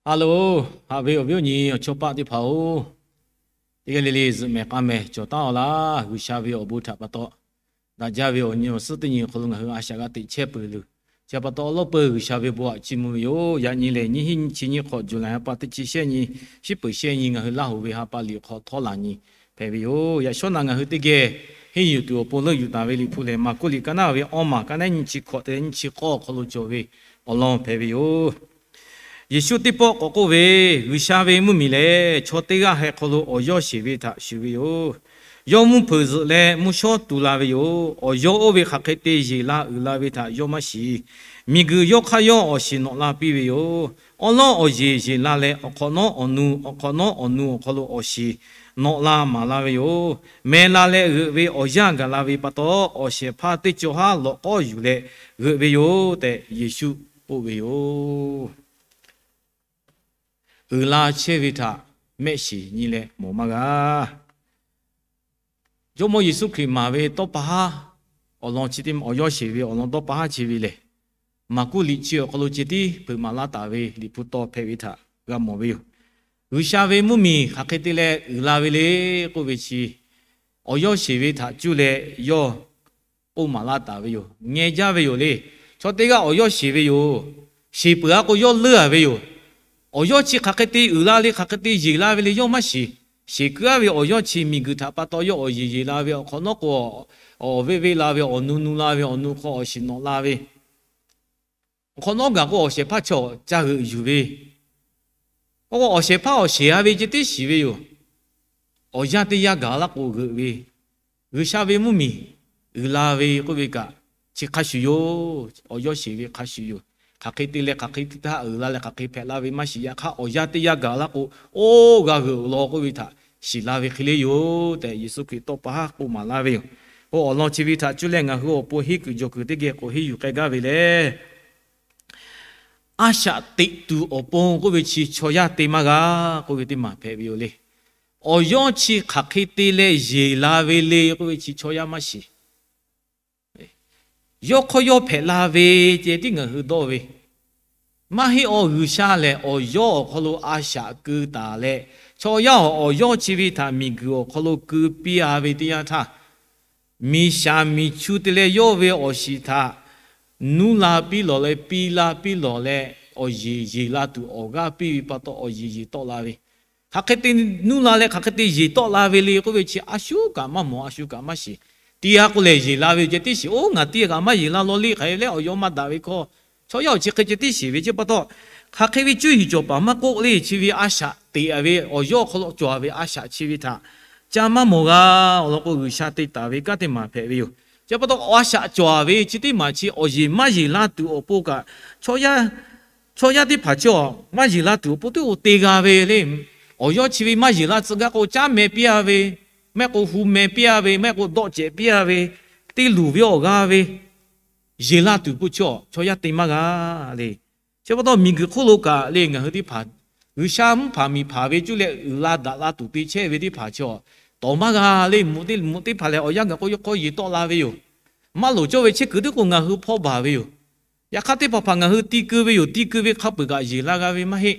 Ha loˬ, haꞈ ve awˬ viˉ awˬ nyi awˬ chawˇ paˆ teˇ hpaˍ-oˬ, teˇ g'aˇ le le zuhꞈ mehˍ k'a mehˍ cawˬ taˉ-aw laˇ. G'uiˬsha ve awˬ bon htaꞈ pa taw, daꞈ jaˇ ve awˬ nyi awˬ suhˉ teˇ nyi awˬ hk'aw lo ngaˬ hui a shaꞈ g'a teꞈ chehˇ peuˬ loˬ. Chi pa taw awˉ lawˉ peuˬ G'uiˬsha ve bon aꞈ chiˇ mvuh ve yoˬ. Yaꞈ nyi lehˬ, nyiˇ hinˉ nyiˇ chi nyiˇ hk'awꞈ July ha pa teˇ chi shehˆ nyi, shiˉ peuˬ shehˆ nyi ngaˬ hui Laˇ hoꞈ ve ha pa liꞈ hk'aw htawˇ laˬ nyi hpehꞈ ve yoˬ. Yaꞈ shawˉ naꞈ ngaˬ hui teˇ geh henˇ yuˬ tuˬ awˬ pon leuˆ yuˬ taˍ ve Liꞈ hpu lehˬ, Maˍkuˆ liꞈ ka naˉ ve awˇ maˬ ka naˉ nyiˇ chi hkawꞈ te leh nyiˇ chi k'awˇ awˬ hk'aw lo cawˬ ve awˬ lawn hpehꞈ ve yoˬ. Yeˍsuˆ teˇ pawˆ k'awꞈ k'oˆ ve, G'uiˬsha ve mvuhˇmiˬ lehˬ, chaw teˇ g'aˇ heh hk'aw lo awˬ yawˇ sheˍ ve htaꞈ shuˍ ve yoˬ. Yawˇ mvuhˇ hpeuꞈ zuhꞈ leh mvuhˇ shawˉ tu la ve yoˬ. Awˬ yawˇ oˇ ve hk'aˬ hk'e te yeˬ la uiˍ la ve htaꞈ yawˇ maˇ shiˍ. Miˬguiˬ yawˇ hk'aˇ yawˇ awˬ shiˍ nawꞈ la piˇ ve yoˬ. Awˉ lawˉ awˬ yeˬ yeˬ la leh, awˬ hk'awꞈ nawˉ awˬ nu, awˬ hk'awꞈ nawˉ awˬ nu awˬ hk'aw lo awˬ shiˍ nawꞈ la maˍ la ve yoˬ. Meh la leh g'euꞈ ve awˬ yanˇ gaˬ la ve pa taw, awˬ shehˍ hpaˇ teˇ cawˬ haˉ lawꞈ k'awˇ yuˬ leh g'euꞈ ve yoˬ tehꞈ Yeˍsuˆ k'oˆ ve yoˬ. Uiˍ la chehˇ ve htaꞈ mehˆ shiˍ nyi leh mawˬ maˇ g'a. Jawˇmawˇ Yeˍsuˆ Hkriꞈ maˍ ve tawˇ pa haˉ awˬ lawn chi teˇ maˬ, awˬ yawˇ sheˍ ve awˬ lawn tawˇ pa haˉ chi ve lehˬ, Maˍkuˆ liꞈ chi awˬ hk'aw lo ceh tiˉ hpeuꞈ maˍ laˇ taˍ ve Liꞈ hpu taw hpehꞈ ve htaꞈ g'a mawˬ ve yoˬ. G'uiˬsha ve mvuhˇmiˬ hk'aˬ hk'e te leh uiˍ la ve le k'oˆ ve chi, awˬ yawˇ sheˍ ve htaꞈ cuˇ leh yawˇ k'oˆ maˍ laˇ taˍ ve yoˬ. Ngeh jaˇ ve yoˬ le. Chaw teˇ g'aˇ awˬ yawˇ sheˍ ve yoˬ. Sheˍ peuˬ-a k'o yawˇ leuˉ-a ve yoˬ. Awˬ yawˇ chi hk'aˬ hk'e te uiˍ la le, hk'aˬ hk'e te yeˬ la ve le yawˇ maˇ shiˍ. Sheˍ keu-a ve awˬ yawˇ chi miˬguiˬ htaꞈ pa taw yawˇ awˬ yeˬ yeˬ la ve, awˬ hk'awꞈ nawˉ k'o awˬ veˆ veˆ la ve, awˬ nu nu la ve, awˬ nu hk'aw awˬ shiˍ nawꞈ la ve, awˬ hk'awꞈ nawˉ gaˬ k'o awˬ shehˍ hpaˇ chaw ca g'euꞈ yuˬ ve, k'o awˬ shehˍ hpaˇ awˬ sheˍ-a ve ceh tiˉ shiˍ ve yoˬ. Awˬ yanˇ teˇ yanˇ gaˬ laˇ k'o g'euꞈ ve, G'uiˬsha ve mvuhˇmiˬ uiˍ la ve k'oˆ ve kaꞈ, chi hk'a shuˍ yoˬ. Awˬ yawˇ sheˍ ve hk'a shuˍ yoˬ. Hk'aˬ hk'e te leh hk'aˬ hk'e te htaˇ uiˍ la leh hk'aˬ hk'e hpehꞈ la ve maˇ shiˍ. Yaꞈ hk'aˇ awˬ yanˇ teˇ yanˇ gaˬ laˇ k'o, oˇ g'a g'euꞈ law k'oˆ ve htaꞈ shiˍ la ve hk'e le yoˬ tehꞈ Yeˍsuˆ Hkriꞈ tawˇ pa haˉ k'oˆ maˍ laˇ ve yoˬ. Oˇ awˬ lawn chi ve htaꞈ cuˇ leh ngaˬ hui awˬ pon henˇ kuiˬ jawˬ kuiˬ teˇ geh k'awꞈ henˇ yuˬ k'ai gaˇ ve lehˬ, a shaꞈ teꞈ tuˬ awˬ pon k'oˆ ve chi chaw yaˇ te maˇ g'a k'oˆ ve teˇ maˬ hpehꞈ ve yoˬ le. Awˬ yawˇ chi hk'aˬ hk'e te leh yeˬ la ve le k'oˆ ve chi chaw yaˇ maˇ shiˍ. Yawˇ hk'aw yawˇ hpehꞈ la ve ceh tiˉ ngaˬ hui dawˇ ve maˇ heˆ. Awˬ G'uiˬsha lehˬ awˬ yawˇ awˬ hk'aw lo a shaꞈ keu taˍ leh, chaw yaˇ awˬ awˬ yawˇ chi ve htaꞈ miˬguiˬ awˬ hk'aw lo keu piˇ-a ve teˇ yanˇ htaˇ, miˬ shaˍ miˬ chu te leh yawˇ ve awˬ shiˍ htaꞈ nuˇ la piˇ lawˬ leh piˇ la piˇ lawˬ leh, awˬ yeˬ yeˬ la tuˬ awˬ g'aˇ piˇ ve pa taw awˬ yeˬ yeˬ tawˆ la ve. Hk'aˬ hk'e te nuˇ la leh hk'aˬ hk'e te yeˬ tawˆ la ve le k'oˆ ve chi a shu kaꞈ maˇ mawˬ, a shu kaꞈ maˇ shiˍ. Te-a k'o lehˬ yeˬ la ve ceh tiˉ shiˍ. Oˇ ngaˬ te kaꞈ maˇ yeˬ la law le, hk'aˬ hk'e leh awˬ yawˇ maˇ daꞈ ve hkawˇ, chaw yaˇ awˬ chi hk'e ceh tiˉ shiˍ ve chi pa taw, hk'aˬ hk'e ve cuˇ yiˍ cawˬ paˍ maˇ k'oˆ le, chi ve a shaꞈ teꞈ-a ve awˬ yawˇ hk'aw lo cawˬ-a ve a shaꞈ chi ve htaꞈ ca maˇ mawˬ g'a. Awˬ lawn k'o G'uiˬsha te taˍ ve kanˉ teˇ maˬ hpehꞈ ve yoˬ. Chi pa taw a shaꞈ cawˬ-a ve chi teˇ maˬ chi awˬ yeˬ maˇ yeˬ la tuˬ awˬ pon kaꞈ, chaw yaˇ teˇ hpaˍ chi maˇ yeˬ la tuˬ awˬ pon teˇ-o te g'a ve le. Awˬ yawˇ chi ve maˇ yeˬ la tcuh gaˇ k'o caˉ meh piˇ-a ve, maˇ heˆ k'o hu meh piˇ-a ve, maˇ heˆ k'o dawˆ cehˬ piˇ-a ve, te luˬ ve awˬ g'aˇ ve yeˬ la tuˬ pon chi chaw yaˇ te maˇ g'a le. Chi pa taw miˬguiˬ hk'oˆ lo kaꞈ le ngaˬ hui teˇ hpaˍ G'uiˬsha mvuhˇ hpaˍ miˬ hpaˍ ve cuˇ leh uiˍ la daꞈ la tuˬ te chehˇ ve teˇ hpaˍ chi tawˍ maˇ g'a le. Mvuhˇ teˇ hpaˍ lehˬ awˬ yanˇ gaˬ k'o yawˇ hk'aw yeˬ tawˆ la ve yoˬ. Maˇ loˍ cawˇ ve chehˇ kuiˬ teˇ k'o ngaˬ hui hpawˇ baˬ ve yoˬ. Yaꞈ hk'aˇ teˇ hpaˍ hpaˍ ngaˬ hui ti keu ve yoˬ. Ti keu ve hk'a peu-eˬ kaꞈ yeˬ la g'a ve maˇ heˆ.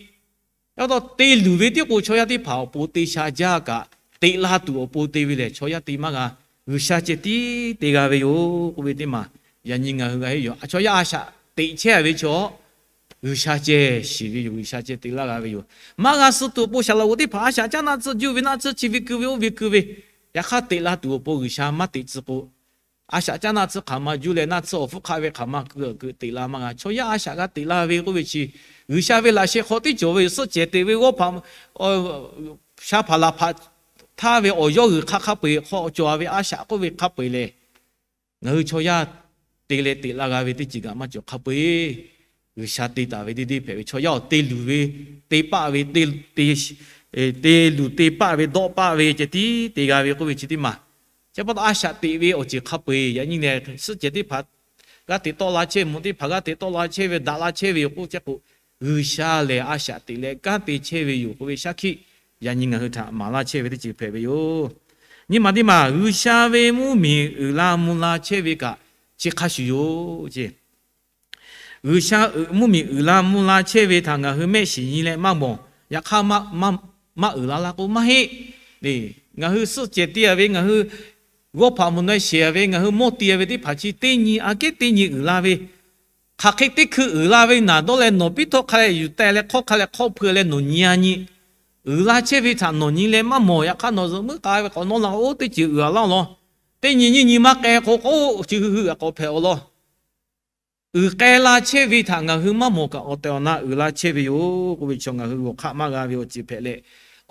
Yaꞈ pa taw te luˬ ve tiˉ k'o chaw yaˇ teˇ hpaˍ awˬ pon te sha jaˇ kaꞈ, teꞈ la tuˬ awˬ pon te ve lehˬ chaw yaˇ te maˇ g'a. G'uiˬsha ceh tiˉ te g'a ve yoˬ k'oˆ ve teˇ maˬ yaꞈ nyi ngaˬ hui g'a heˆ yoˬ. Chaw yaˇ a shaꞈ teꞈ chehˇ-a ve chaw G'uiˬsha ceh shiˍ ve yoˬ. G'uiˬsha ceh te laˇ g'a ve yoˬ. Maˇ g'a suh tuˬ awˬ pon shaˍ laꞈ g'oˍ teˇ hpaˍ a shaꞈ caˉ naˆ tsuhˇ juˇ ve naˆ tsuhˇ chi ve keu ve oˇ ve keu ve, yaꞈ hk'aˇ teꞈ la tuˬ awˬ pon G'uiˬsha maˇ teꞈ tcuh k'o, a shaꞈ caˉ naˆ tsuhˇ hk'aˬ ma juˇ leh naˆ tsuhˇ awˬ hpfuhˇ hk'aˆ ve hk'aˬ ma keu keu teꞈ la maˇ g'a. Chaw yaˇ a shaꞈ g'a teꞈ la ve k'oˆ ve chi, G'uiˬsha ve laꞈ sheh hk'aw tiˉ cawˬ ve yoˬ. Suhˆ cehˬ teꞈ ve g'awˇ hpaꞈ sha hpaˍ laˬ hpaꞈ htaˇ ve awˬ yawˇ g'uiˬ hk'a hk'a peu-eˬ hk'aw cawˬ ve a shaꞈ k'oˆ ve hk'a peu-eˬ lehˬ, ngaˬ hui chaw yaˇ te leh teꞈ la g'a ve teˇ ceuˬ kaꞈ maˇ cawˬ hk'a peu-eˬ. G'uiˬsha te taˍ ve teˇ deˇ hpehꞈ ve chaw yaˇ awˬ te luˬ ve te paˆ ve te luˬ te paˆ ve dawˆ paˆ ve ceh tiˉ te g'a ve k'oˆ ve chi teˇ maˬ. Chi pa taw a shaꞈ teꞈ ve awˬ ceuˬ hk'a peu-eˬ yaꞈ nyi lehˬ suhˆ cehˬ teˇ hpaˍ g'aˇ teꞈ tawˆ la chehˇ, mvuhˇ teˇ hpaˍ g'aˇ teꞈ tawˆ la chehˇ ve daꞈ la chehˇ ve yoˬ k'oˆ chehˇ k'o, G'uiˬsha lehˬ a shaꞈ teꞈ leh kanˉ te chehˇ ve yoˬ k'oˆ ve shaˉ hkiˆ yaꞈ nyi ngaˬ hui htaꞈ maˍ laˇ chehˇ ve teˇ ceuˬ hpehꞈ ve yoˬ. Nyiˇ maˬ teˇ maˬ G'uiˬsha ve mvuhˇmiˬ uiˍ la mvuh la chehˇ ve kaꞈ chi hk'a shuˍ yoˬ ce. G'uiˬsha mvuhˇmiˬ uiˍ la mvuh la chehˇ ve htaꞈ ngaˬ hui mehˆ shiˍ nyi leh maˇ mawˬ. Yaꞈ hk'aˇ, maˇ uiˍ la laˇ k'o maˇ heˆ. Ngaˬ hui suhˆ cehˬ te a ve, ngaˬ hui g'awˇ hpaꞈ mvuhˬ na shehˍ a ve, ngaˬ hui mawˇ te a ve teˇ hpaˍ chi teˇ nyi aꞈ kehˉ teˇ nyi uiˍ la ve, hk'aˬ hk'e teˇ hkui uiˍ la ve naˍ dawˇ leh nawˬ piˇ htawˇ hk'a leh yuˬ teh leh hk'awˇ hk'a leh hk'awˇ hpui leh nawˬ nyi a nyi uiˍ la chehˇ ve htaꞈ nawˬ nyi leh maˇ mawˬ. Yaꞈ hk'aˇ, nawˬ zuhꞈ muiˉ k'a ve k'awꞈ nawˉ la k'o, oˇ teˇ ceuˬ uiˍ a laˇ law. Teˇ nyi nyiˇ nyi maˇ k'ai k'o, k'o chi hui hui a k'awꞈ hpehꞈ awˬ lawn. Uiˍ k'ai la chehˇ ve htaꞈ ngaˬ hui maˇ mawˬ kaꞈ, awˬ tehˬ awˬ na uiˍ la chehˇ ve yoˬ k'oˆ ve chaw ngaˬ hui g'awˬ hk'aˆ maˇ g'a ve awˬ ceuˬ hpehꞈ leh,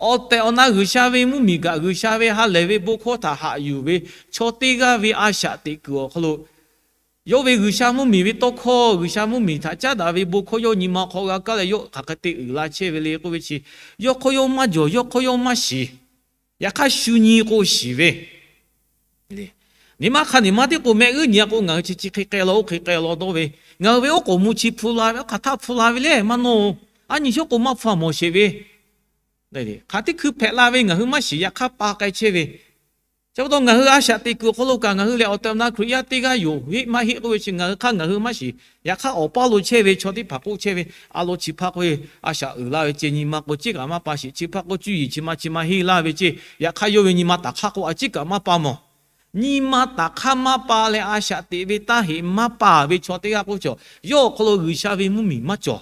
awˬ tehˬ awˬ na G'uiˬsha ve mvuhˇmiˬ kaꞈ, G'uiˬsha ve ha lehˬ ve bon hkawˇ htaꞈ haꞈ yuˬ ve chaw teˇ g'aˇ ve a shaꞈ teꞈ kuiˬ awˬ hk'aw lo, yawˇ ve G'uiˬsha mvuhˇmiˬ ve tawˇ hkawˇ, G'uiˬsha mvuhˇmiˬ htaꞈ caˉ daꞈ ve bon hkawˇ yawˇ nyi ma hk'aw g'a kaˇ leh, yawˇ hk'aˬ hk'e te uiˍ la chehˇ ve le k'oˆ ve chi, yawˇ hk'aw yawˇ maˇ jawˬ, yawˇ hk'aw yawˇ maˇ shiˍ. Yaꞈ hk'aˇ, shu nyi k'o shiˍ ve, nyi ma hk'a nyi ma teˇ k'o mehˆ g'uˇ nyi a k'o, ngaˬ hui chi chi hk'e k'ai law, oˇ hk'e k'ai law dawˇ ve, ngaˬ hui ve oˉ k'oˍ mvuh chi hpu la ve, oˇ hk'aˬ htaˆ hpu la ve le maˇ nawˇ. Aˉ nyi shawˉ k'o maˇ hpu a mawˬ sheˍ ve, hk'aˬ teˇ hkui hpehꞈ la ve ngaˬ hui maˇ shiˍ. Yaꞈ hk'aˇ, pa k'ai chehˇ ve chi pa taw ngaˬ hui a shaꞈ teꞈ kuiˬ awˬ hk'aw lo kaꞈ, ngaˬ hui lehˬ awˬ tehˬ awˬ na Hkriꞈ yaˇ teˇ g'aˇ yoˬ, heˆ maˇ heˆ k'oˆ ve chi ngaˬ hui hk'aˇ ngaˬ hui maˇ shiˍ. Yaꞈ hk'aˇ, awˬ paˇ lo chehˇ ve chaw teˇ hpaˍ k'oˆ chehˇ ve, a lo chi hpaˇ k'oˆ ve, a shaꞈ uiˍ la ve ceh nyi ma k'o, chi kaꞈ maˇ pa sheˍ, chi hpaˇ k'o cuˇ yiˍ chi ma chi ma henˇ laˇ ve ceh. Yaꞈ hk'aˇ, yawˇ ve nyi ma taꞈ hk'aˇ k'o a ciˉ kaꞈ maˇ pa mawˬ. Nyi ma taꞈ hk'aˇ maˇ pa leh a shaꞈ teꞈ ve taˇ heꞈ maˇ pa ve chaw teˇ g'aˇ k'oˆ ve chaw, yawˇ awˬ hk'aw lo G'uiˬsha ve mvuhˇmiˬ maˇ cawˬ.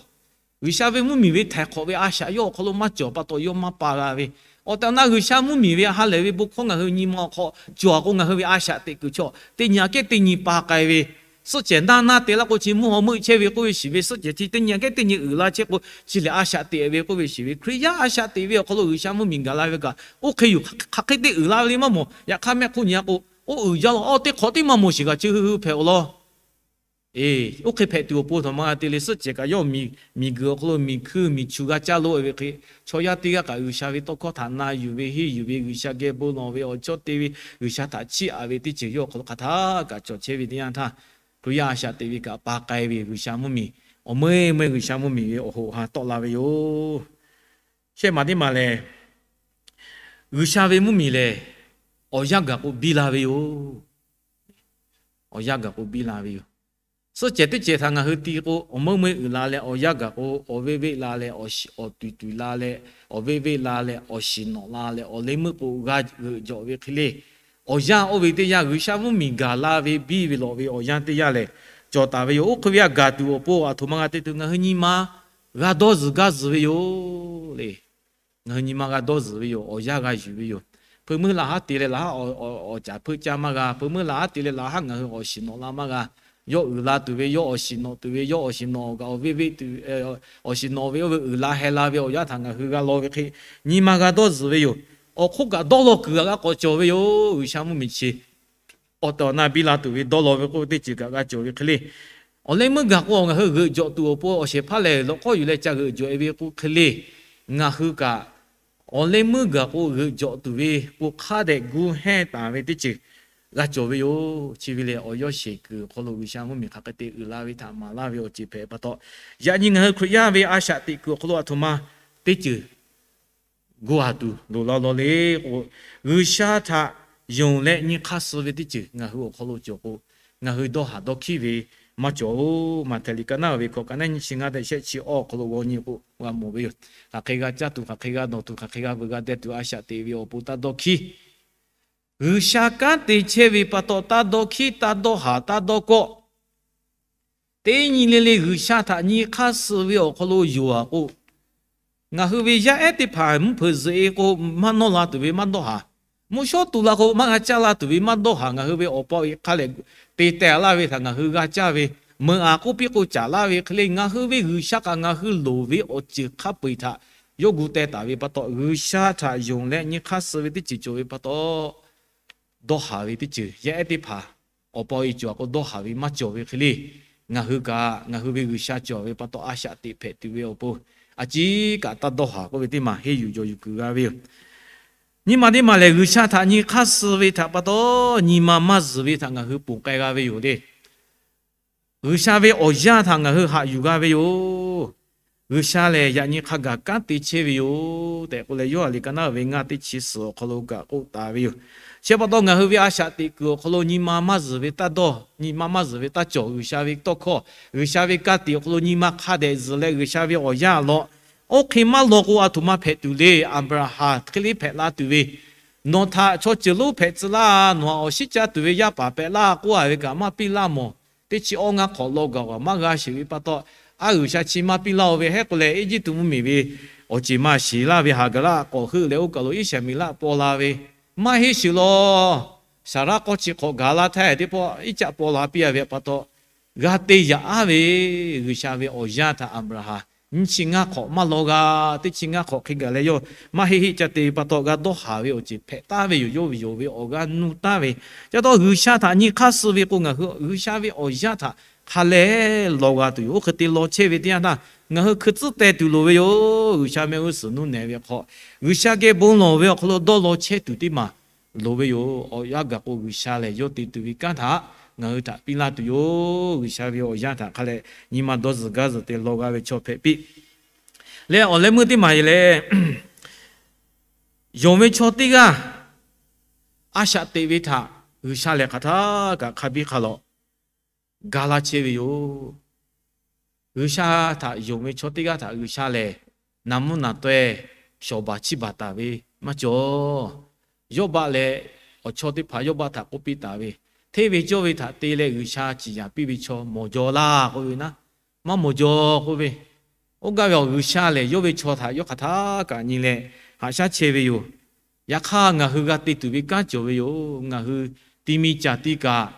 G'uiˬsha ve mvuhˇmiˬ ve htaiˍ hk'awꞈ ve a shaꞈ yawˇ awˬ hk'aw lo maˇ cawˬ pa taw, yawˇ maˇ pa g'a ve. Awˬ tehˬ awˬ na G'uiˬsha mvuhˇmiˬ ve ha lehˬ ve bon hkawˇ ngaˬ hui nyi ma awˬ hk'aw cawˬ a k'o, ngaˬ hui ve a shaꞈ teꞈ kuiˬ chaw teˇ nyi aꞈ kehˉ teˇ nyi pa k'ai ve, suhˆ cehˬ naˇ naˇ te laˇ k'o, chi mvuhˇ haw meuˆ chehˇ ve k'oˆ ve shiˍ ve, suhˆ cehˬ chi teˇ nyi aꞈ kehˉ teˇ nyi uiˍ la chehˇ k'o, chi lehˬ a shaꞈ teꞈ ve k'oˆ ve shiˍ ve, Hkriꞈ yaˇ a shaꞈ teꞈ ve awˬ hk'aw lo G'uiˬsha mvuhˇmiˬ gaˬ la ve kaꞈ, oˇ hk'e yoˬ, hk'aˬ hk'e te uiˍ la ve le maˇ mawˬ. Yaꞈ hk'aˇ, mehˆ hk'oˆ nyi a k'o, oˇ uiˍ jaˇ law, oˇ teˇ hk'awꞈ teˇ maˇ mawˬ sheˍ kaꞈ, chi hui hui hpehꞈ awˬ lawn. Eˬ, oˇ hk'e hpehꞈ tuˬ awˬ pon htaꞈ ma te leh, suhˆ cehˬ kaꞈ yawˇ miˬ guiˬ awˬ hk'aw lo miˬ hkuiˇ miˬ chu g'a caˇ lo ve hk'e, chaw yaˇ teˇ g'aˇ kaꞈ G'uiˬsha ve tawˇ hkawˇ htaꞈ na yuˬ ve, henˇ yuˬ ve, G'uiˬsha geh bon lawˬ ve, awˬ chawˇ te ve, G'uiˬsha htaꞈ chiˇ aꞈ ve teˇ ceuˬ yawˇ awˬ hk'aw lo hk'aˬ htaˇ kaꞈ cawˬ chehˇ ve teˇ yanˇ htaˇ, Hkriꞈ yaˇ a shaꞈ teꞈ ve kaꞈ pa k'ai ve, G'uiˬsha mvuhˇmiˬ awˬ meuˇ meuˇ G'uiˬsha mvuhˇmiˬ ve awˬ hoꞈ ha tawˆ la ve yoˬ. Shehˆ maˬ teˇ maˬ lehˬ, G'uiˬsha ve mvuhˇmiˬ lehˬ, awˬ yanˇ gaˬ k'o biˇ la ve yoˬ. Awˬ yanˇ gaˬ k'o biˇ la ve yoˬ. Suhˆ cehˬ teˇ cehˬ htaꞈ ngaˬ hui ti k'o, awˬ meuˇ meuˇ uiˍ la leh awˬ yanˇ gaˬ k'o, awˬ veˆ veˆ la leh, awˬ tuˬ tuˬ la leh, awˬ veˆ veˆ la leh, awˬ shiˍ nawꞈ la leh, awˬ leh meuˇ k'o g'a g'euꞈ jawꞈ ve hk'e le. Awˬ yanˇ oˇ ve teˇ yanˇ, G'uiˬsha mvuhˇmiˬ gaˬ la ve biˇ ve lawꞈ ve awˬ yanˇ teˇ yanˇ lehˬ, cawˬ taˍ ve yoˬ. Oˇ hk'e ve a gaˬ tuˬ awˬ pon aˬ htoꞈ ma g'a te tuˬ, ngaˬ hui nyi ma g'a dawˇ zuhˬ gaˇ zuhˬ ve yoˬ le. Ngaˬ hui nyi ma g'a dawˇ zuhˬ ve yoˬ. Awˬ yanˇ g'a yuˬ ve yoˬ. Hpeuꞈ meuˇ laꞈ haˉ te leh laꞈ haˉ awˬ caˍ hpeuˆ caˇ maˇ g'a. Hpeuꞈ meuˇ laꞈ haˉ te leh laꞈ haˉ ngaˬ hui awˬ shiˍ nawꞈ la maˇ g'a. Yawˇ uiˍ la tuˬ ve, yawˇ awˬ shiˍ nawꞈ tuˬ ve, yawˇ awˬ shiˍ nawꞈ kaꞈ awˬ veˆ veˆ tuˬ, awˬ shiˍ nawꞈ ve oˇ ve uiˍ la heh la ve awˬ yanˇ htaꞈ ngaˬ hui g'a law ve hk'e, nyi ma g'a dawˇ zuhˬ ve yoˬ. Awˬ hk'oˆ kaꞈ dawˇ law kuiˬ g'a k'awꞈ cawˬ ve yoˬ. G'uiˬsha mvuhˇmiˬ chi awˬ tehˬ awˬ na biˇ la tuˬ ve dawˇ law ve k'oˆ ve teˇ ceuˬ kaꞈ g'a cawˬ ve hk'e le. Awˬ leh meuˇ gaˬ k'o, ngaˬ hui g'euꞈ jawꞈ tuˬ awˬ pon awˬ shehˍ hpaˇ lehˬ lawꞈ k'awˇ yuˬ leh ca g'euꞈ jawꞈ e ve k'oˆ hk'e le. Ngaˬ hui kaꞈ awˬ leh meuˇ gaˬ k'o, g'euꞈ jawꞈ tuˬ ve k'o, hk'a dehꞈ gu hehnˇ taˍ ve teˇ ceuˬ g'a cawˬ ve yoˬ. Chi ve lehˬ, awˬ yawˇ sheˍ kuiˬ awˬ hk'aw lo G'uiˬsha mvuhˇmiˬ hk'aˬ hk'e te uiˍ la ve htaꞈ maˍ laˇ ve awˬ ceuˬ hpehꞈ pa taw, yaꞈ nyi ngaˬ hui Hkriꞈ yaˇ ve a shaꞈ teꞈ kuiˬ awˬ hk'aw lo aˬ htoꞈ ma teˇ ceuˬ gu a tuˬ loˍ la law le k'o, G'uiˬsha htaꞈ yonˍ leh nyi hk'aˇ suh ve teˇ ceuˬ ngaˬ hui awˬ hk'aw lo cawˬ k'o, ngaˬ hui dawˇ haˍ dawˇ hkiˉ ve maˇ cawˬ-oˬ. Maꞈhtehˍ liꞈ ka naˉ ve hkawꞈ ka naˉ nyiˇ chi ngaˇ tehꞈ shehˆ chi awˇ awˬ hk'aw lo g'aw nyi k'o g'a mawˬ ve yoˬ. Hk'aˬ hk'e g'a caˇ tuˬ, hk'aˬ hk'e g'a dawˬ tuˬ, hk'aˬ hk'e g'a veuꞈ g'a deh tuˬ, a shaꞈ teꞈ ve awˬ pon taˇ dawˇ hkiˉ. G'uiˬsha kanˉ te chehˇ ve pa taw, taˇ dawˇ hkiˉ, taˇ dawˇ haˍ, taˇ dawˇ kawˆ. Teˇ nyi le le G'uiˬsha htaꞈ nyi hk'aˇ suh ve awˬ hk'aw lo yoˬ a k'o, ngaˬ hui ve yaˇ ehˉ teˇ hpaˍ mvuhˇ hpeuꞈ zuhꞈ e k'o, maˇ nawˇ la tuˬ ve maˇ dawˇ haˍ. Mvuhˇ shawˉ tu la k'o, maˇ g'a caˇ la tuˬ ve maˇ dawˇ haˍ. Ngaˬ hui ve awˬ pa awˬ e hk'a lehˬ te teh laˇ ve htaꞈ ngaˬ hui g'a caˇ ve, meuꞈ aˍ k'oˆ piˇ k'o caˍ laˇ ve hk'e le, ngaˬ hui ve G'uiˬsha kaꞈ ngaˬ hui loˍ ve awˬ ceuˬ hk'a peu-eˬ htaꞈ yawˇ gu teh taˍ ve pa taw, G'uiˬsha htaꞈ yonˍ leh nyi hk'aˇ suh ve teˇ ceuˬ cawˬ ve pa taw, dawˇ haˍ ve teˇ ceuˬ yaˇ ehˉ teˇ hpaˍ awˬ pa awˬ e cawˬ a k'o dawˇ haˍ ve maˇ cawˬ ve hk'e le, ngaˬ hui kaꞈ ngaˬ hui ve G'uiˬsha cawˬ ve pa taw a shaꞈ teꞈ hpehꞈ tuˬ ve awˬ pon, a ciˉ kaꞈ taˇ dawˇ haˍ k'oˆ ve teˇ maˬ henˇ yuˬ jawˬ yuˬ kuiˬ g'a ve yoˬ. Nyi ma teˇ maˬ lehˬ, G'uiˬsha htaꞈ nyi hk'aˇ suh ve htaꞈ pa taw, nyi ma maˇ zuhˬ ve htaꞈ ngaˬ hui ponˬ k'ai g'a ve yoˬ le. G'uiˬsha ve awˬ yaˇ htaꞈ ngaˬ hui haꞈ yuˬ g'a ve yoˬ. G'uiˬsha lehˬ yaꞈ nyi hk'a gaˬ kanˉ te chehˇ ve yoˬ tehꞈ k'oˆ leh, Yoˇhanˬ liꞈ ka naˉ ve ngaˇ teˇ chi suhˍ awˬ hk'aw lo kaꞈ k'oˆ taˍ ve yoˬ. Chi pa taw ngaˬ hui ve a shaꞈ teꞈ kuiˬ awˬ hk'aw lo nyi ma maˇ zuhˬ ve taˇ dawˇ, nyi ma maˇ zuhˬ ve taˇ cawˬ, G'uiˬsha ve tawˇ hkawˇ, G'uiˬsha ve ka tiꞈ awˬ hk'aw lo nyi ma hk'a dehꞈ zuhˬ leh G'uiˬsha ve awˬ yanˇ law oˇ hk'e maˇ law k'o, a htoꞈ ma hpehꞈ tuˬ le. Aˍbraˍhanˍ hk'e le hpehꞈ la tuˬ ve, nawˬ htaꞈ chaw ceuˬ lonˉ hpehꞈ tcuh laˇ, nawˬ htaꞈ awˬ shiˉ caˇ tuˬ ve yaˇ paˍ pehꞈ laˇ k'oˆ a ve kaꞈ maˇ piˇ laˇ mawˬ. Teˇ chi awˇ ngaˇ hk'awꞈ law gaˬ kaꞈ maˇ g'a sheˍ ve pa taw, a G'uiˬsha chi maˇ piˇ laˇ-oˬ ve hehˉ k'oˆ leh, Eˇjiˇtuꞈ mvuhˇmiˬ ve awˬ ceˬ ma shiˍ laˇ ve Haˍgaˍraˆ k'awꞈ heuˆ leh oˇ kaˬ lo Iˉsaˍmiˍlaˆ paw la ve, maˇ heˆ sheˍ law. Saˍraˆ k'awˇ chi hk'awꞈ gaˬ la htaˇ teˇ pawˆ iˉ caˆ paw la piˇ a ve pa taw, g'a te yaꞈ aˉ ve G'uiˬsha ve awˬ yanˇ htaꞈ Aˍbraˍhanˍ nyiˇ chi ngaˇ hk'awꞈ maˇ law g'a. Teˇ chi ngaˇ hk'awꞈ hk'e gaˬ leh yawˇ maˇ heˆ heˆ ca te ve pa taw, g'a dawˇ haˍ ve awˬ ceuˬ hpehꞈ taˍ ve yoˬ. Yawˇ ve yoˬ ve awˬ g'aˇ nuˇ taˍ ve. Ca taw G'uiˬsha htaꞈ nyi hk'aˇ suh ve k'o, ngaˬ hui G'uiˬsha ve awˬ yanˇ htaꞈ hk'a lehˬ law g'a tuˬ yoˬ. Oˇ hk'e te law chehˇ ve teˇ yanˇ htaˇ, ngaˬ hui hkui tcuhˉ teh tuˬ loˍ ve yoˬ. G'uiˬsha mehˆ g'uˇ suhˍ nuˇ nehˬ ve hk'aw, G'uiˬsha geh bon lawˬ ve awˬ hk'aw lo dawˇ law chehˇ tuˬ teˇ maˬ loˍ ve yoˬ. Awˬ yanˇ gaˬ k'o, G'uiˬsha lehˬ yawˇ te tuˬ ve kanˉ htaꞈ ngaˬ hui htaꞈ piˇ laˇ tuˬ yoˬ. G'uiˬsha ve awˬ yanˇ htaꞈ hk'a lehˬ nyi ma dawˇ zuhˬ gaˇ zuhˬ te law g'a ve chaw hpehꞈ piˇ leh, awˬ leh meuˇ teˇ maˬ e leh, yonˍ ve chaw teˇ g'aˇ a shaꞈ teꞈ ve htaꞈ G'uiˬsha lehˬ hk'aˬ htaˇ kaꞈ hk'a biˇ hk'a lawꞈ ga laˇ chehˇ ve yoˬ. G'uiˬsha htaꞈ yonˍ ve chaw teˇ g'aˇ htaꞈ G'uiˬsha lehˬ naˍ mvuhˇ naˍ taweh shawˍ baˬ chiˇ baˬ taˍ ve maˇ cawˬ. Yawˇbaˆ leh awˬ chawˇ teˇ hpaˍ Yawˇbaˆ htaꞈ k'oˆ piˇ taˍ ve, hteˇ ve cawˇ ve htaꞈ te leh G'uiˬsha ciˍ yanˍ piˇ ve chaw mawˬ jaw laˇ k'oˆ ve naˉ, maˇ mawˬ jaw k'oˆ ve. Oˇ gaˇ ve awˬ G'uiˬsha lehˬ yawˇ ve chaw htaꞈ yawˇ hk'aˬ htaˇ kaꞈ nyi leh haꞈ shaˉ chehˇ ve yoˬ. Yaꞈ hk'aˇ, ngaˬ hui g'a te tuˬ ve kanˉ cawˬ ve yoˬ. Ngaˬ hui ti mi caˬ tiˇ kaꞈ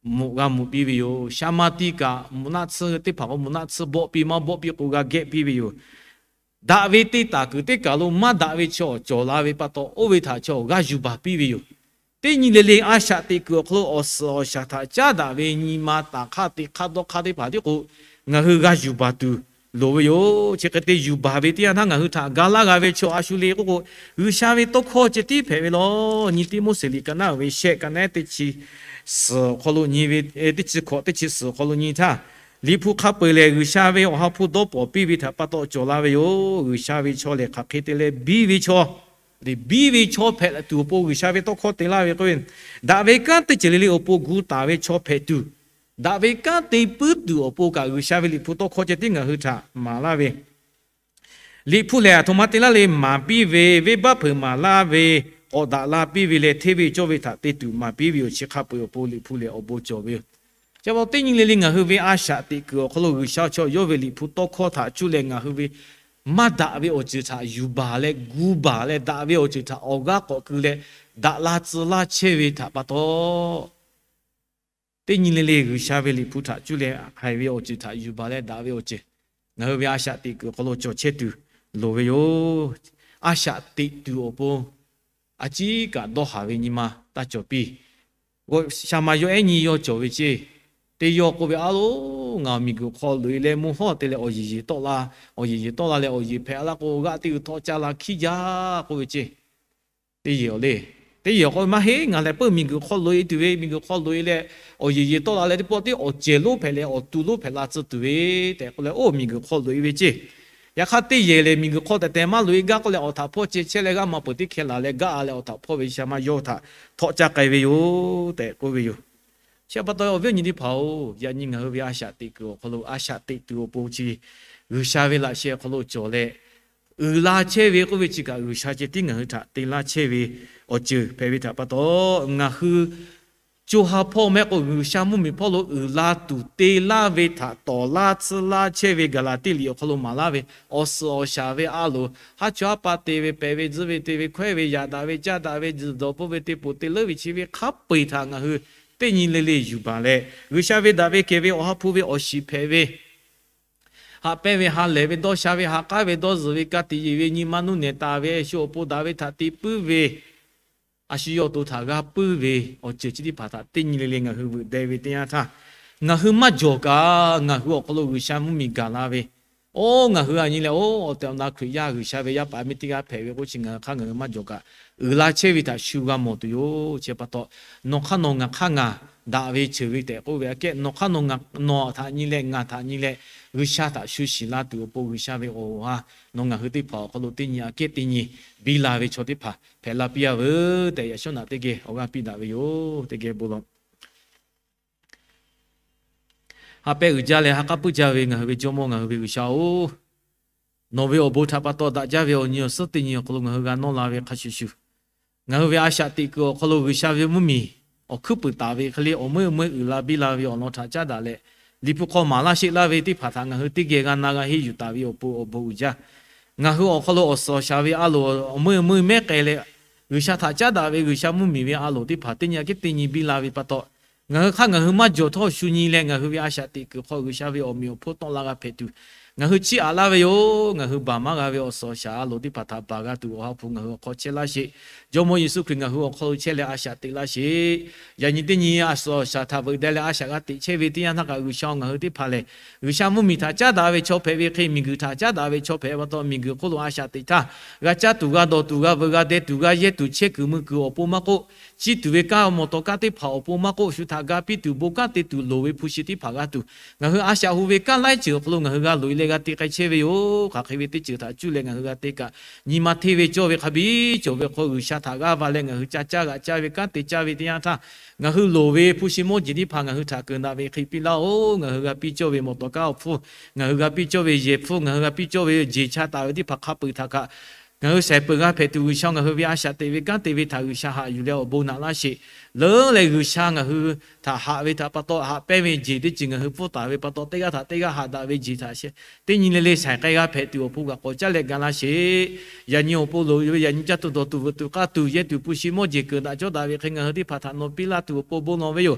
mvuhꞈ g'a mvuhꞈ piˇ ve yoˬ. Sha ma tiˇ kaꞈ mvuhꞈ naˆ tsuhˇ teˇ hpaˍ k'o, mvuhꞈ naˆ tsuhˇ bawˆ piˇ maˇ bawˆ piˇ k'o, g'a gehˆ piˇ ve yoˬ. Daꞈ ve teˇ taˍ kuiˬ teˇ kaˬ lo maˇ daꞈ ve chaw cawˬ la ve pa taw, oˇ ve htaꞈ chaw g'a yuˬ baˬ piˇ ve yoˬ. Teˇ nyi le le a shaꞈ teꞈ kuiˬ awˬ hk'aw lo awˬ suhˍ awˬ shaˍ htaꞈ caˉ daꞈ ve nyi ma taˍ hk'aˇ teꞈ hk'aˇ dawˇ hk'aˇ teˇ hpaˍ tiˉ k'o, ngaˬ hui g'a yuˬ baˬ tuˬ loˍ ve yoˬ. Chi hk'e te yuˬ baˬ ve teˇ yanˇ htaˇ, ngaˬ hui htaꞈ ga laˇ g'a ve chaw a shu le k'oˆ k'o, G'uiˬsha ve tawˇ hkawˇ ceh tiˉ hpehꞈ ve law. Nyi Tiˆmoˉseˍ liꞈ ka naˉ uiˍ ve shehˆ ka naˉ teˇ chi suhˍ awˬ hk'aw lo nyi ve, teˇ chi hkawꞈ teˇ chi suhˍ awˬ hk'aw lo nyi htaˇ, Liꞈ hpu hk'a peu-eˬ lehˬ G'uiˬsha ve awˬ ha hpu dawˇ pawˍ piˇ ve htaꞈ pa taw cawˬ la ve yoˬ. G'uiˬsha ve chaw lehˬ hk'aˬ hk'e te leh biˇ ve chaw, biˇ ve chaw hpehꞈ tuˬ awˬ pon G'uiˬsha ve tawˇ hkawˇ te laˇ ve k'oˆ ve, daꞈ ve kanˉ teˇ ceuˬ le le awˬ pon gu taˍ ve chaw hpehꞈ tuˬ, daꞈ ve kanˉ te puiˉ tuˬ awˬ pon kaꞈ G'uiˬsha ve Liꞈ hpu tawˇ hkawˇ ceh tiˉ ngaˬ hui htaꞈ maˍ laˇ ve Liꞈ hpu lehˬ, aˬ htoꞈ ma te laˇ le, maˍ piˇ ve, venˇbaˆ hpeuꞈ maˍ laˇ ve, k'awꞈ daꞈ la piˇ ve leh, hteˇ ve cawˇ ve htaꞈ te tuˬ maˍ piˇ ve yoˬ. Chi hk'a peu-eˬ awˬ pon Liꞈ hpu lehˬ awˬ bon cawˬ ve yoˬ. Chi pa taw teˇ nyi le le ngaˬ hui ve a shaꞈ teꞈ kuiˬ awˬ hk'aw lo G'uiˬsha chaw yawˇ ve Liꞈ hpu tawˇ hkawˇ htaꞈ cuˇ leh ngaˬ hui ve maˇ daꞈ ve awˬ ceuˬ htaꞈ yuˬ baˬ leh gu baˬ leh, daꞈ ve awˬ ceuˬ htaꞈ awˬ g'aˇ k'awꞈ keu leh, daꞈ la tcuh laˇ chehˇ ve htaꞈ pa taw, teˇ nyi le le G'uiˬsha ve Liꞈ hpu htaꞈ cuˇ leh haiˬ ve awˬ ceuˬ htaꞈ yuˬ baˬ leh daꞈ ve awˬ ceuˬ ngaˬ hui ve a shaꞈ teꞈ kuiˬ awˬ hk'aw lo cawˬ chehˇ tuˬ loˍ ve yoˬ. A shaꞈ teꞈ tuˬ awˬ pon a ciˉ kaꞈ dawˇ haˍ ve nyi ma taˇ cawˬ piˇ. Sha ma yawˇ ehˉ nyi yawˇ cawˬ ve ceˇ. Teˇ yawˇ k'oˆ ve, A loˬ, ngaˬ miˬguiˬ hk'aw loꞈ-e leh mvuhˇ hawˉ te leh awˬ yeˬ yeˬ tawˆ la, awˬ yeˬ yeˬ tawˆ la leh awˬ yeˬ hpehꞈ la k'o, g'aˆ teˇ g'uiˬ htawˆ caˇ la hkiˉ jaˇ k'oˆ ve ceˇ. Teˇ yehˬ awˬ le, teˇ yehˬ k'oˆ ve, Maˇ heˆ, ngaˬ lehˬ peuˇ miˬguiˬ hk'aw loꞈ-e tuˬ ve, miˬguiˬ hk'aw loꞈ-e leh awˬ yeˬ yeˬ tawˆ la leh teˇ pawˆ tiˉ awˬ cehˬ lonˉ hpehꞈ leh awˬ tu lonˉ hpehꞈ la tcuh tuˬ ve tehꞈ k'oˆ leh, oˇ miˬguiˬ hk'aw loꞈ-e ve ceˇ. Yaꞈ hk'aˇ teˇ yehˬ lehˬ miˬguiˬ hk'aw tehꞈ tehˬ maˇ loꞈ-e gaˇ k'oˆ leh, awˬ htaꞈ hpawˇ ceh chehˇ leh g'aˇ ma peuˬ teˇ hkeh laˬ leh gaˇ-a leh awˬ htaꞈ hpawˇ ve sha ma yawˇ htaꞈ htawˆ caˇ k'ai ve yoˬ tehꞈ k'oˆ ve yoˬ. Chi pa taw awˬ viˉ awˬ nyi teˇ hpaˍ-oˬ, yaꞈ nyi ngaˬ hui ve a shaꞈ teꞈ kuiˬ awˬ hk'aw lo a shaꞈ teꞈ tuˬ awˬ pon chi G'uiˬsha ve laꞈ sheh awˬ hk'aw lo cawˬ leh uiˍ la chehˇ ve k'oˆ ve chi kaꞈ, G'uiˬsha ceh tiˉ ngaˬ hui htaꞈ te laˇ chehˇ ve awˬ ceuˬ hpehꞈ ve htaꞈ pa taw, ngaˬ hui co ha hpawˇ mehˆ k'o G'uiˬsha mvuhˇmiˬ hpawˇ lo uiˍ la tuˬ te laˇ ve htaꞈ tawˍ laˇ tsuhˇ laˇ chehˇ ve Gaˍlaˍtiˆ liꞈ awˬ hk'aw lo maˍ laˇ ve, awˬ suhˍ awˬ shaˍ ve a loˍ, haˉ chaw haˉ pa te ve, pehˬ ve tzuhˇ ve te ve, hkawehˇ ve yaꞈ daꞈ ve caˇ daꞈ ve, tzuhˬ dawˬ peuˇ ve te poˬ te leuˉ ve chi ve hk'a peu-eˬ htaꞈ ngaˬ hui teˇ nyi le le yuˬ baˬ leh, G'uiˬsha ve daꞈ ve kehˬ ve awˬ ha hpu ve awˬ shiˍ hpehꞈ ve, haꞈ pehnˇ ve, ha lehˬ ve, dawˇ sha ve, ha k'aˉ ve, dawˇ zuhˬ ve, ka tiꞈ yeˬ ve, nyi ma nuˇ nehˬ taˍ ve, shu awˬ pon daꞈ ve htaꞈ te puiˉ ve, a shu yawˇ awˬ to htaꞈ g'a puiˉ ve awˬ ceuˬ chi teˇ hpaˍ htaꞈ teˇ nyi le le ngaˬ hui veuꞈ deh ve teˇ yanˇ htaˇ, ngaˬ hui maˇ jawˬ kaꞈ ngaˬ hui awˬ hk'aw lo G'uiˬsha mvuhˇmiˬ gaˬ la ve, oˇ ngaˬ hui a nyi leh oˇ awˬ tehˬ awˬ na Hkriꞈ yaˇ G'uiˬsha ve yaˇ paˍ miˇ teˇ g'aˇ hpehꞈ ve k'oˆ chi ngaˬ hui hk'aˇ ngaˬ hui maˇ jawˬ kaꞈ, uiˍ la chehˇ ve htaꞈ shu g'a mawˬ tuˬ yoˬ. Chi pa taw, nawˬ hk'aˇ nawˬ ngaˬ hk'aˇ ngaˬ daꞈ ve ceuˬ ve tehꞈ k'oˆ ve aꞈ kehˉ, nawˬ hk'aˇ nawˬ htaꞈ nyi leh ngaˬ htaꞈ nyi leh, G'uiˬsha htaꞈ shu shiˍ la tuˬ awˬ pon G'uiˬsha ve awˬ ha nawˬ ngaˬ hui teˇ hpaˍ awˬ hk'aw lo teˇ nyi aꞈ kehˉ teˇ nyi biˇ la ve chaw teˇ hpaˍ hpehꞈ la piˇ-a veuˬ tehꞈ, yaꞈ shawˉ naꞈ teˇ geh awˬ g'aˇ piˇ daꞈ ve yoˬ. Teˇ geh bon lawˬ. Ha pehˇ uiˍ jaˇ leh ha k'aˉ puiˉ jaˇ ve ngaˬ hui ve Jawˇmawˇ, ngaˬ hui ve G'uiˬsha-oˬ, nawˬ ve awˬ bon htaꞈ pa taw daꞈ jaˇ ve awˬ nyi awˬ suhˉ teˇ nyi awˬ hk'aw lo ngaˬ hui g'a nawˇ la ve hk'a shuˍ shuˍ, ngaˬ hui ve a shaꞈ teꞈ kuiˬ awˬ hk'aw lo G'uiˬsha ve mvuhˇmiˬ awˬ hkuiˉ puiˍ taˍ ve hk'e le, awˬ meuˇ meuˇ uiˍ la biˇ la ve awˬ lawn htaꞈ caˉ daꞈ leh, Liꞈ hpu hk'aw maˍ laˇ sheˆ laˇ ve teˇ hpaˍ htaꞈ ngaˬ hui teˇ geh g'a na g'a henˇ yuˬ taˍ ve awˬ pon awˬ bon uiˍ jaˇ. Ngaˬ hui awˬ hk'aw lo awˬ suhˍ awˬ shaˍ ve a loˍ awˬ meuˇ meuˇ mehˉ k'ai leh, G'uiˬsha htaꞈ caˉ daꞈ ve G'uiˬsha mvuhˇmiˬ ve a loˍ teˇ hpaˍ teˇ nyi aꞈ kehˉ teˇ nyi biˇ la ve pa taw, ngaˬ hui hk'aˇ ngaˬ hui maˇ jawˬ htawˇ shu nyi leh, ngaˬ hui ve a shaꞈ teꞈ kuiˬ hk'aw G'uiˬsha ve awˬ meꞈ awˬ hponˇ tawˆ la g'a hpehꞈ tuˬ, ngaˬ hui chiˇ aꞈ laˇ ve yoˬ. Ngaˬ hui baˬ maˇ g'a ve awˬ suhˍ awˬ shaˍ a loˍ teˇ hpaˍ htaꞈ baˬ g'a tuˬ awˬ ha hpu ngaˬ hui awˬ hk'aw chehˇ laˇ sheˍ. Jawˇmawˇ Yeˍsuˆ Hkriꞈ ngaˬ hui awˬ hk'aw lo chehˇ leh a shaꞈ teꞈ laˇ sheˍ. Yaꞈ nyi teˇ nyi a suhˍ awˬ shaˍ htaꞈ veuꞈ deh leh a shaꞈ g'a teꞈ chehˇ ve teˇ yanˇ htaˇ kaꞈ, G'uiˬsha-oˬ, ngaˬ hui teˇ hpaˍ lehˬ, G'uiˬsha mvuhˇmiˬ htaꞈ caˉ daꞈ ve chaw hpehꞈ ve hk'e, miˬguiˬ htaꞈ caˉ daꞈ ve chaw hpehꞈ pa taw, miˬguiˬ hk'oˆ lo a shaꞈ teꞈ htaˇ, g'a caˇ tuˬ, g'a dawˬ tuˬ, g'a veuꞈ g'a deh tuˬ, g'a yehˇ tuˬ, chehˇ kuiˬ mvuh kuiˬ awˬ pon maˇ k'oˆ, chiˇ tuˬ ve kanˉ mawˬ tawˍ kanˉ teˇ hpaˍ awˬ pon maˇ k'oˆ, shu htaꞈ ga piˇ tuˬ bon kanˉ te tuˬ loˍ ve hpu shi teˇ hpaˍ g'a tuˬ, ngaˬ hui a shaꞈ hu ve kanˉ laiˉ ceuˬ awˬ hk'aw lo ngaˬ hui g'a loꞈ-e leh g'a te k'ai chehˇ ve yoˬ. Hk'aˬ hk'e ve teˇ ceuˬ htaꞈ cuˇ leh ngaˬ hui g'a te kaꞈ, nyi ma hteˇ ve cawˇ ve hk'a biˇ cawˬ ve hk'aw G'uiˬsha htaꞈ g'aˇ va leh ngaˬ hui ca caˇ g'aꞈ caˇ ve kanˉ te caˇ ve teˇ yanˇ htaˇ, ngaˬ hui loˍ ve hpu shi mawˇ jeˬ teˇ hpaˍ ngaˬ hui htaꞈ keunˍ daꞈ ve hk'e piˇ laˇ-oˬ. Ngaˬ hui g'a piˇ cawˇ ve mawˬ tawˍ kanˉ awˬ hpfuhˇ, ngaˬ hui g'a piˇ cawˇ ve yehˬ hpfuhˇ, ngaˬ hui g'a piˇ cawˇ ve jeˬ cha taˍ ve teˇ hpaˍ hk'a peu-eˬ htaꞈ kaꞈ, ngaˬ hui shaiˍ peuˬ g'a hpehꞈ tuˬ, G'uiˬsha ngaˬ hui ve a shaꞈ teꞈ ve kanˉ te ve htaꞈ G'uiˬsha haꞈ yuˬ leh awˬ bon naꞈ laˇ sheˍ. Leuˉ leh G'uiˬsha ngaˬ hui htaꞈ haꞈ ve htaꞈ pa taw, haꞈ pehnˇ ve jeˬ teˇ ceuˬ ngaˬ hui pfuhˇ taˍ ve pa taw, teˇ g'aˇ htaꞈ teˇ g'aˇ haꞈ daꞈ ve jeˬ htaꞈ teˇ nyi le le shaiˍ k'ai g'a hpehꞈ tuˬ awˬ pon g'a k'awꞈ caˇ leh ga laˇ sheˍ. Yaꞈ nyi awˬ pon loˍ ve yaꞈ nyi caˇ tuˬ dawˬ tuˬ veuꞈ tuˬ k'aˇ tuˬ yehˇ tuˬ hpu shi mawˇ jeˬ keunˍ daꞈ cawˇ daꞈ ve hk'e ngaˬ hui teˇ hpaˍ htaꞈ nawˬ piˇ laˇ tuˬ awˬ pon bon lawˬ ve yoˬ.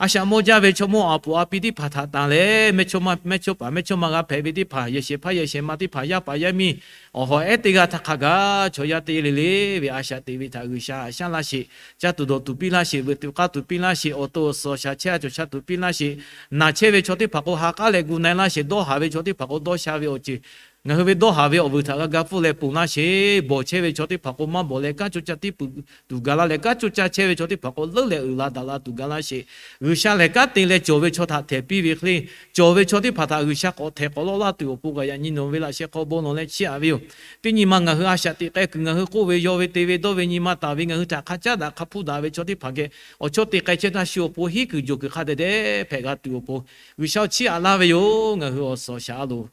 A shaꞈ mawˇ jaˇ ve chaw mawˇ a puˍ a pi teˇ hpaˍ htaꞈ tanˬ leh, mehˇchawˇma mehˇchawˇpaˍ mehˇchawˇma g'a hpehꞈ ve teˇ hpaˍ, yehˬ shehˍ hpaˇ yehˬ shehˍ ma teˇ hpaˍ, yaˇ paˍ yaˇ miˇ awˬ hawˬ ehˉ teˇ g'aˇ htaˇ hk'a gaˬ chaw yaˇ teˇ le le ve a shaꞈ teꞈ ve htaꞈ G'uiˬsha haꞈ shaˉ laˇ sheˍ. Caˇ tuˬ dawˬ tuˬ piˇ laˇ sheˍ. Veuꞈ tuˬ k'aˇ tuˬ piˇ laˇ sheˍ. Awˬ to awˬ suhˍ awˬ shaˍ chehˇ a cawˬ sha tuˬ piˇ laˇ sheˍ. Naˬ chehˇ ve chaw teˇ hpaˍ k'o ha k'aˉ leh gu na-e laˇ sheˍ. Dawˇ haˍ ve chaw teˇ hpaˍ k'o dawˇ sha ve awˬ ceuˬ, ngaˬ hui ve dawˇ haˍ ve awˬ vuiˬ htaꞈ g'a ga pfuhˇ leh ponˬ laˇ sheˍ. Bawˬ chehˇ ve chaw teˇ hpaˍ k'o maˇ bawˬ leh kanˉ coˇ caˇ tiˉ puiˍ tuˬ ga laˇ leh, kanˉ coˇ caˇ chehˇ ve chaw teˇ hpaˍ k'o leuˉ leh uiˍ la daꞈ la tuˬ ga laˇ sheˍ. G'uiˬsha lehˬ kanˉ te leh cawˬ ve chaw htaꞈ htehˍ piˇ ve hk'e le, cawˬ ve chaw teˇ hpaˍ htaꞈ G'uiˬsha k'awꞈ htehˍ k'awꞈ lawˆ laˇ tuˬ awˬ pon kaꞈ yaꞈ nyi nawˬ ve laꞈ sheh hk'aw bon lawˬ leh chiˇ aꞈ ve yoˬ. Teˇ nyi ma ngaˬ hui a shaꞈ teꞈ k'ai kuiˬ ngaˬ hui k'oˆ ve, yaw ve, te ve, dawˇ ve, nyi ma taˍ ve, ngaˬ hui htaꞈ hk'a caˉ daꞈ hk'a hpuˇ daꞈ ve chaw teˇ hpaˍ geh awˬ chawˇ te k'ai chehˇ htaˇ shu awˬ pon hiˉ kuiˬ jawˬ kuiˬ hk'a dehꞈ dehꞈ hpehꞈ g'a tuˬ awˬ pon G'uiˬsha-oˬ, chiˇ aꞈ laˇ ve yoˬ. Ngaˬ hui awˬ suhˍ awˬ shaˍ a loˍ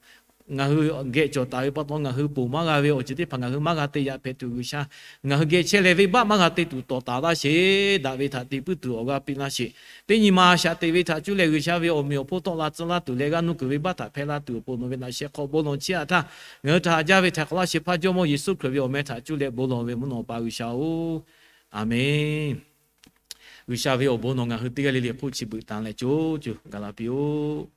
ngaˬ hui geh cawˬ taˍ ve pa taw, ngaˬ hui ponˬ maˇ g'a ve awˬ ceuˬ teˇ hpaˍ ngaˬ hui maˇ g'a te yaꞈ hpehꞈ tuˬ, G'uiˬsha ngaˬ hui geh chehˇ leh venˇbaˆ maˇ g'a te tuˬ tawˍ taˍ laˇ sheˍ. Daꞈ ve htaꞈ te puiˉ tuˬ awˬ g'aˇ piˇ laˇ sheˍ. Teˇ nyi ma a shaꞈ teꞈ ve htaꞈ cuˇ leh G'uiˬsha ve awˬ meꞈ awˬ hponˇ tawˆ la tcuh laˇ tuˬ leh g'aˇ nuˇ kuiˬ venˇbaˆ htaꞈ hpehˇ laˇ tuˬ awˬ pon nawˬ ve laꞈ sheh hk'aw bon lawˬ chiˇ aꞈ htaˇ, ngaˬ hui htaꞈ haꞈ jaˇ ve htaiˍ hk'awꞈ laˇ shehˍ hpaˇ Jawˇmawˇ Yeˍsuˆ Hkriꞈ ve awˬ meh htaꞈ cuˇ leh bon lawˬ ve mvuhˇ naw pa G'uiˬsha-oˬ, Aˍmenˍ. G'uiˬsha ve awˬ bon nawˬ ngaˬ hui teˇ g'aˇ le le hk'oˆ chi beuꞈ tanˍ leh co co gaˬ la piˇ-oˆ.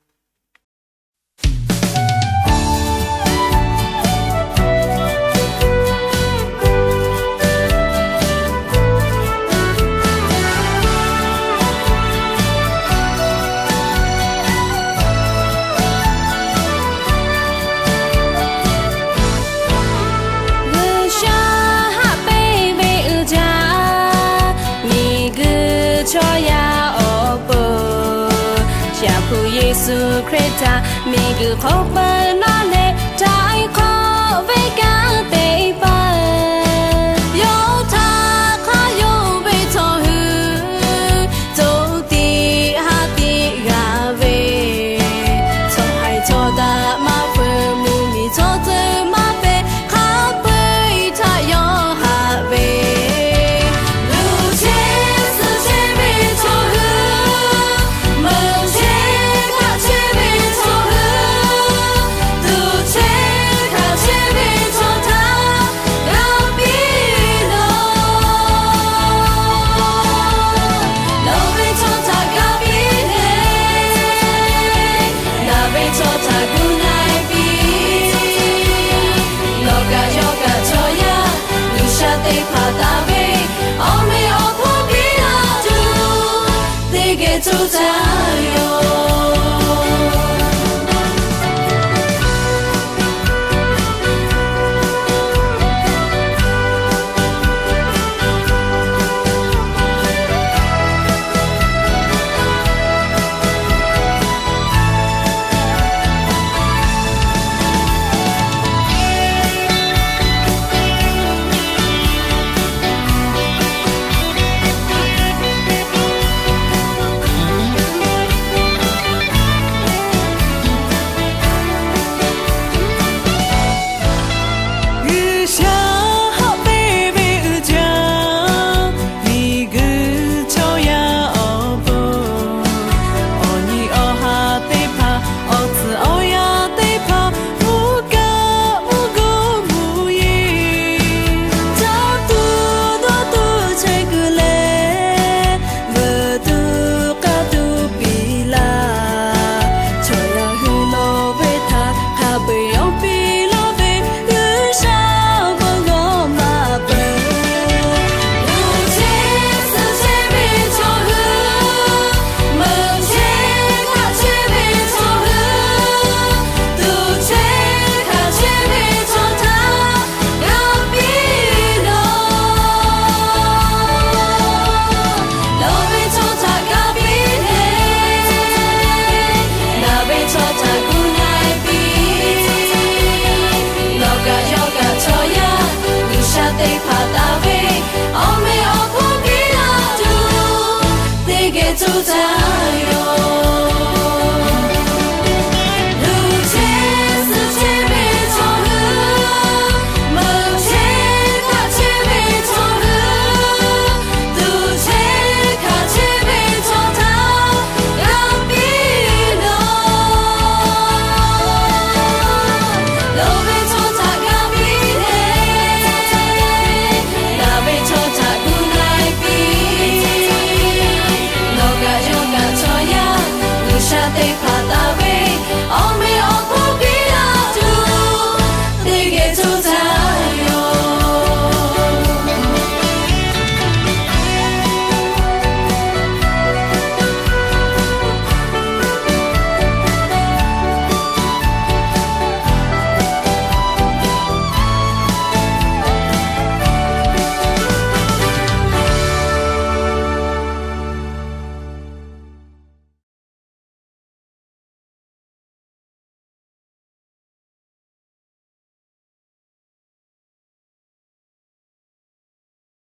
G'uiˬsha haꞈ pehnˇ ve uiˍ jaˇ, miˬguiˬ chaw yaˇ awˬ pon Shaˍ hpu Yeˍsuˆ Hkriꞈ htaꞈ miˬguiˬ hk'oˆ peuˬ naw